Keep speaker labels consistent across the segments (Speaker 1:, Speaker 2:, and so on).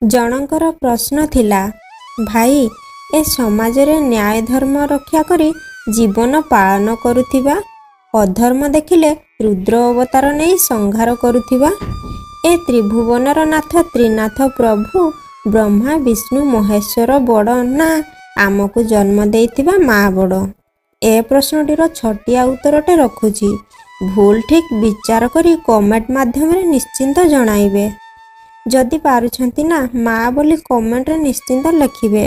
Speaker 1: ଜଣଙ୍କର ପ୍ରଶ୍ନ ଥିଲା, ଭାଇ, ଏ ସମାଜରେ ନ୍ୟାୟ ଧର୍ମ ରକ୍ଷା କରି ଜୀବନ ପାଳନ କରୁଥିବା, ଅଧର୍ମ ଦେଖିଲେ ରୁଦ୍ର ଅବତାର ନେଇ ସଂହାର କରୁଥିବା ଏ ତ୍ରିଭୁବନର ନାଥ ତ୍ରିନାଥ ପ୍ରଭୁ ବ୍ରହ୍ମା ବିଷ୍ଣୁ ମହେଶ୍ୱର ବଡ଼ ନା ଆମକୁ ଜନ୍ମ ଦେଇଥିବା ମା ବଡ଼? ଏ ପ୍ରଶ୍ନଟିର ଛୋଟିଆ ଉତ୍ତରଟେ ରଖୁଛି, ଭୁଲ ଠିକ୍ ବିଚାର କରି କମେଣ୍ଟ ମାଧ୍ୟମରେ ନିଶ୍ଚିନ୍ତ ଜଣାଇବେ। ଯଦି ପାରୁଛନ୍ତି ନା ମା ବୋଲି କମେଣ୍ଟରେ ନିଶ୍ଚିନ୍ତ ଲେଖିବେ।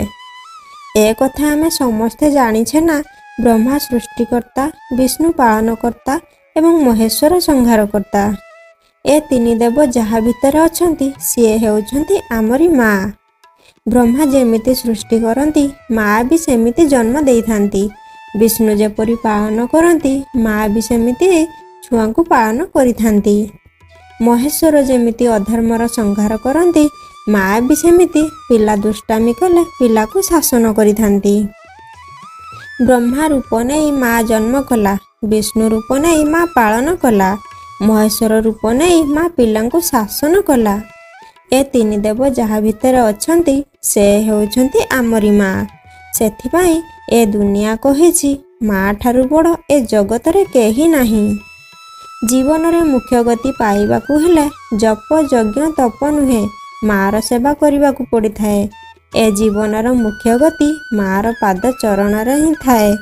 Speaker 1: ଏ କଥା ଆମେ ସମସ୍ତେ ଜାଣିଛେ ନା ବ୍ରହ୍ମା ସୃଷ୍ଟିକର୍ତ୍ତା, ବିଷ୍ଣୁ ପାଳନକର୍ତ୍ତା ଏବଂ ମହେଶ୍ୱର ସଂହାରକର୍ତ୍ତା। ଏ ତିନି ଦେବ ଯାହା ଭିତରେ ଅଛନ୍ତି, ସିଏ ହେଉଛନ୍ତି ଆମରି ମା। ବ୍ରହ୍ମା ଯେମିତି ସୃଷ୍ଟି କରନ୍ତି, ମା ବି ସେମିତି ଜନ୍ମ ଦେଇଥାନ୍ତି। ବିଷ୍ଣୁ ଯେପରି ପାଳନ କରନ୍ତି, ମା ବି ସେମିତି ଛୁଆଙ୍କୁ ପାଳନ କରିଥାନ୍ତି। ମହେଶ୍ୱର ଯେମିତି ଅଧର୍ମର ସଂହାର କରନ୍ତି, ମା ବି ସେମିତି ପିଲା ଦୁଷ୍ଟାମି କଲେ ପିଲାକୁ ଶାସନ କରିଥାନ୍ତି। ବ୍ରହ୍ମା ରୂପ ନେଇ ମା ଜନ୍ମ କଲା, ବିଷ୍ଣୁ ରୂପ ନେଇ ମା ପାଳନ କଲା, ମହେଶ୍ୱର ରୂପ ନେଇ ମା ପିଲାଙ୍କୁ ଶାସନ କଲା। ଏ ତିନି ଦେବ ଯାହା ଭିତରେ ଅଛନ୍ତି, ସେ ହେଉଛନ୍ତି ଆମରି ମା। ସେଥିପାଇଁ ଏ ଦୁନିଆ କହିଛି, ମା ଠାରୁ ବଡ଼ ଏ ଜଗତରେ କେହି ନାହିଁ। ଜୀବନରେ ମୁଖ୍ୟ ଗତି ପାଇବାକୁ ହେଲେ ଜପ ଯଜ୍ଞ ତପ ନୁହେଁ, ମାର ସେବା କରିବାକୁ ପଡ଼ିଥାଏ। ଏ ଜୀବନର ମୁଖ୍ୟ ଗତି ମାର ପାଦ ଚରଣରେ ହିଁ ଥାଏ।